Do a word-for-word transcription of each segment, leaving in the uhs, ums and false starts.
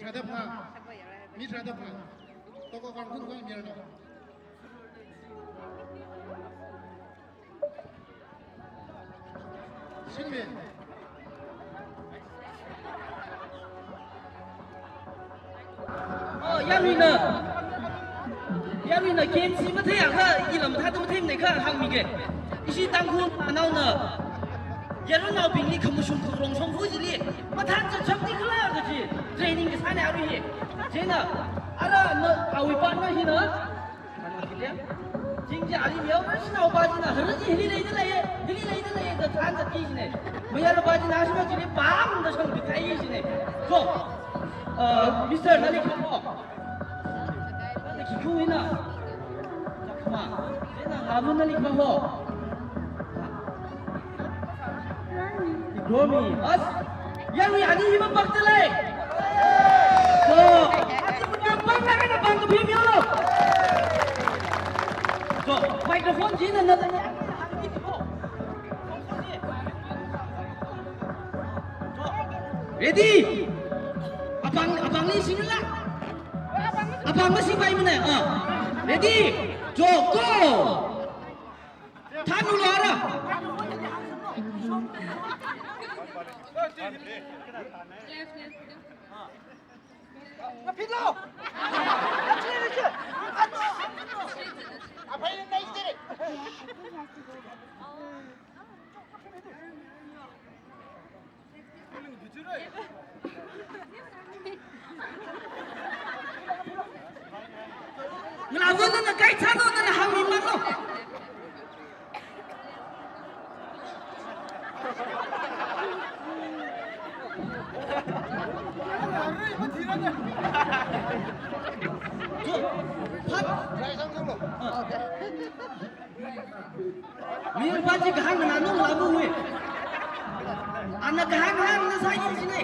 Tharāda phangā. Mi tharāda phangā. Toko kangkhun koi mirno. Shingmi. Oh, yaruina. Yaruina K M C matheiakha, ilam thāda matheimana kha hāngmige. Ishi Tangkhul anaona. Yaruinaobingli khamashung kharong shongfa chili. Mathān zatshapti khala kaji. Training kasāna arui hi. Chieina, ara na, awui pa na hina. Jingja ali miao na shinaopa jina, hara ji hili leida leiye, hili leida leiye, da than da ki jine. Mayarpa jina, shima jine, pam da shang bitai jine. So, uh, Mister Nali Kamo. Nali Kiku ina. Come on. Ina, Amun Nali Kamo. Igromi, as, yarui ani hi mapakta lei. So, ani punya pang na kena pang ke bim yolo. So, microphone jina na. Ready? Apang, apangli singla. Apang masing paimana. Ah. Ready? So, go. Thanulo ara. Ngalāvon nana kai chāno nana hāngmi mano. Phat. Mi pa chi kahāng nganā nung labu hui. Ana kahāng hāng na sāyi chine.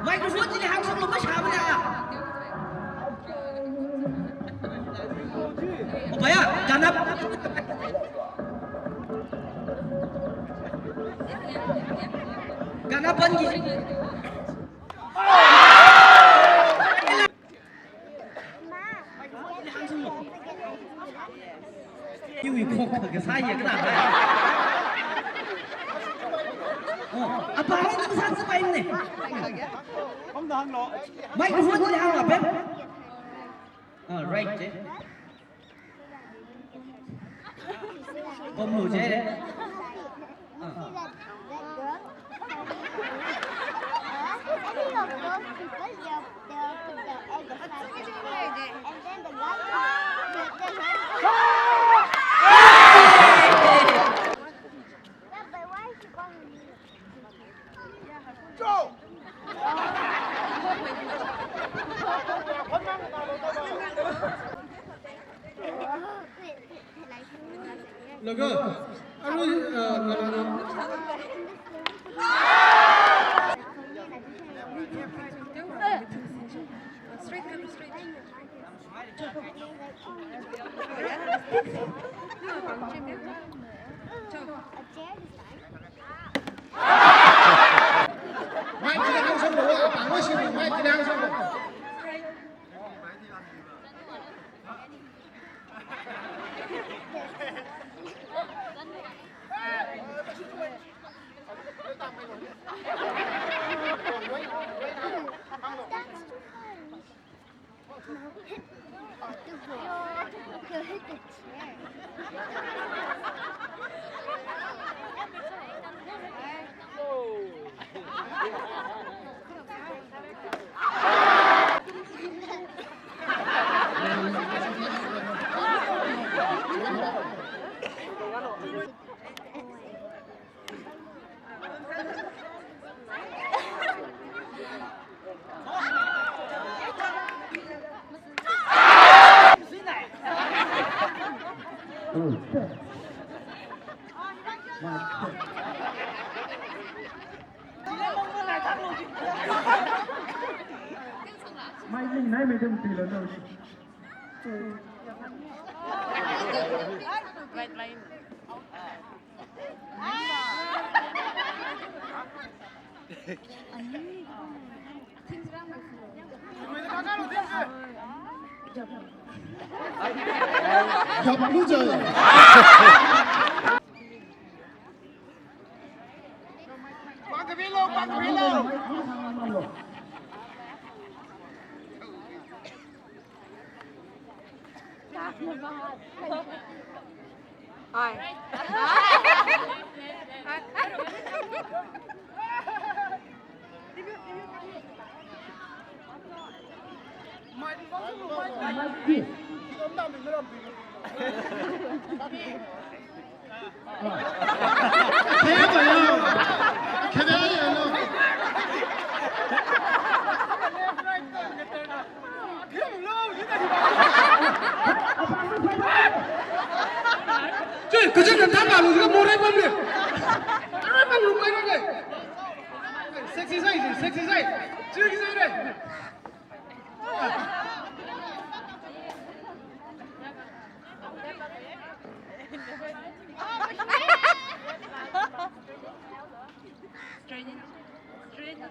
Microphone chili hāngshoklo mashāmana. Opaya, ganap. Ganapan ki. Iwui khok kasā ye kala. Oh, apa ang tu sāsa paimana. Microphone ni hāngla pem. Ah, right, eh. Bomlo je. Laga, arui, uh, ngalāna. Straight, come straight. Mic chili hāngshoklo, apam masing mic chili hāngshoklo. Right line. Hi. Che, kachang kan thang malu, ka morai pamle. Morai pamlu, morai pamle. Sexy side, sexy side. Sexy side. Straight in. Straight in.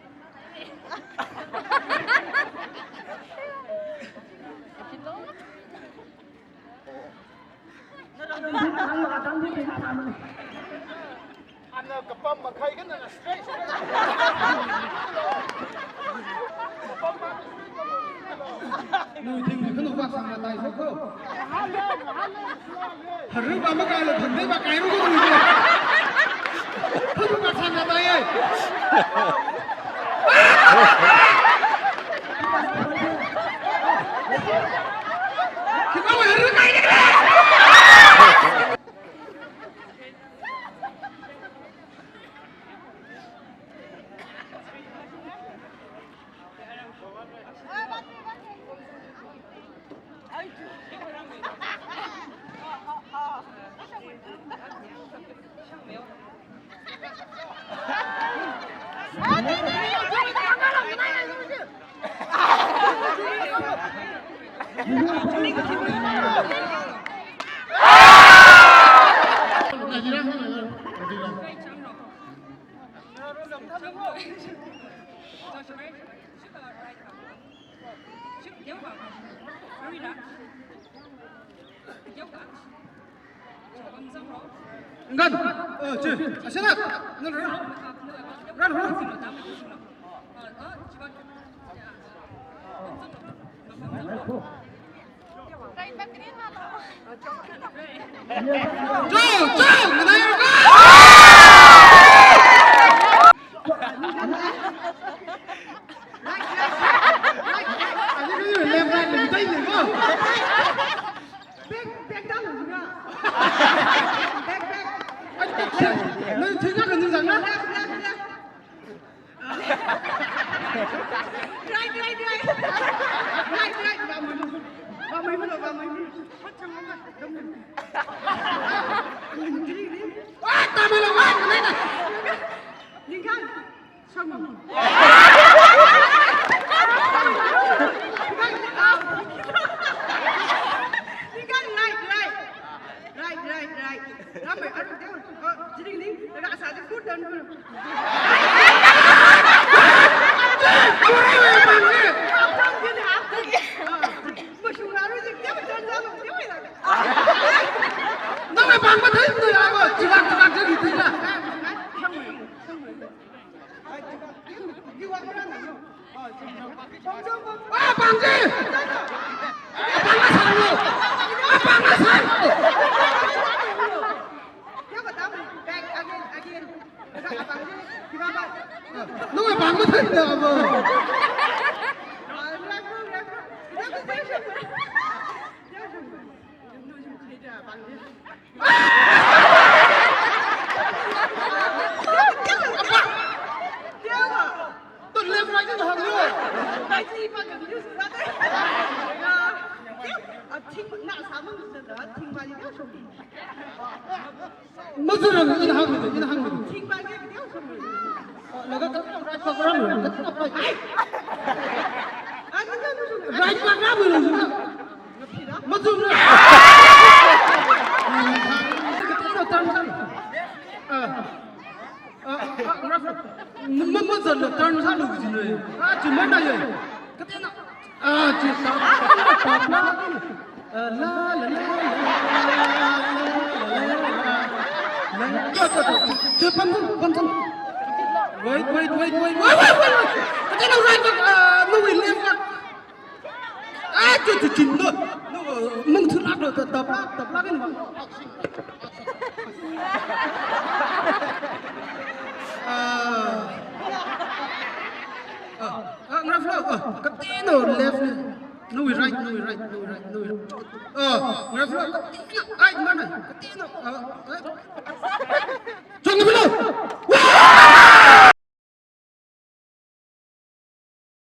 Ana kapam makhai kan ana straight, straight. Kapam ma straight, kapam straight. Nui thing ni khanu vak sangna tai sako. Haru ba makai lo thang dei ba kai ru ko nui. Khanu vak sangna tai ai. Khikha haru kai ni. Ngan, eh, che, asana, ngan, ngan, ngan. Chao, chao, nganai ka. Ani ka left, right, left, right, left, right. Back, back down, back, back. Nang thinga kan jang na? Left, left, left. Right, right, right. Right, right. Vamai, vamai, vamai, vamai. Hot chang vamai. Dam, dam. Ding, ding, ding. Ah, tamai lo, ah, tamai lo. Ningkan. Shang. Ningkan, right, right. Right, right, right. Ramai, aru, dia, oh, jiring ning, dah asal dia pun dan pun. Masuk aru je, dia macam mana, dia macam mana? Nama bang, betul tu apa? Jirak, jirak jadi tu lah. Ah, bang je! Ah, bang asal lo! Ah, bang asal lo! Nui bang mathei da bo. Mazurang, ina hangmi, ina hangmi. Laga kat right back ram, kat right. Right back ram, mazurang. Ah, ah, ah, ref, ref. Ma, ma, mazatla turn sālu kajina. Ah, chi mana ye. Kateonao. Ah, chi ta, ta, ta, ta. Ah, la, la, la, la, la, la, la. Chi, chi, chi, chi, pam, pam, pam. Wait, wait, wait, wait. Kateonao right back. Ah, no, wait, left back. Ah, chu, chu, chin do. No, mung chu lak do, ta, ta, ta, ta, ta, ta. Ah. Ah, ah, ngarā flow. Ah, kateonao left ni. No, we right, no, we right, no, we right, no, we right. Ah, ngarā flow. Kateonao, ai, mana? Kateonao. Ah, ai. Chong flow.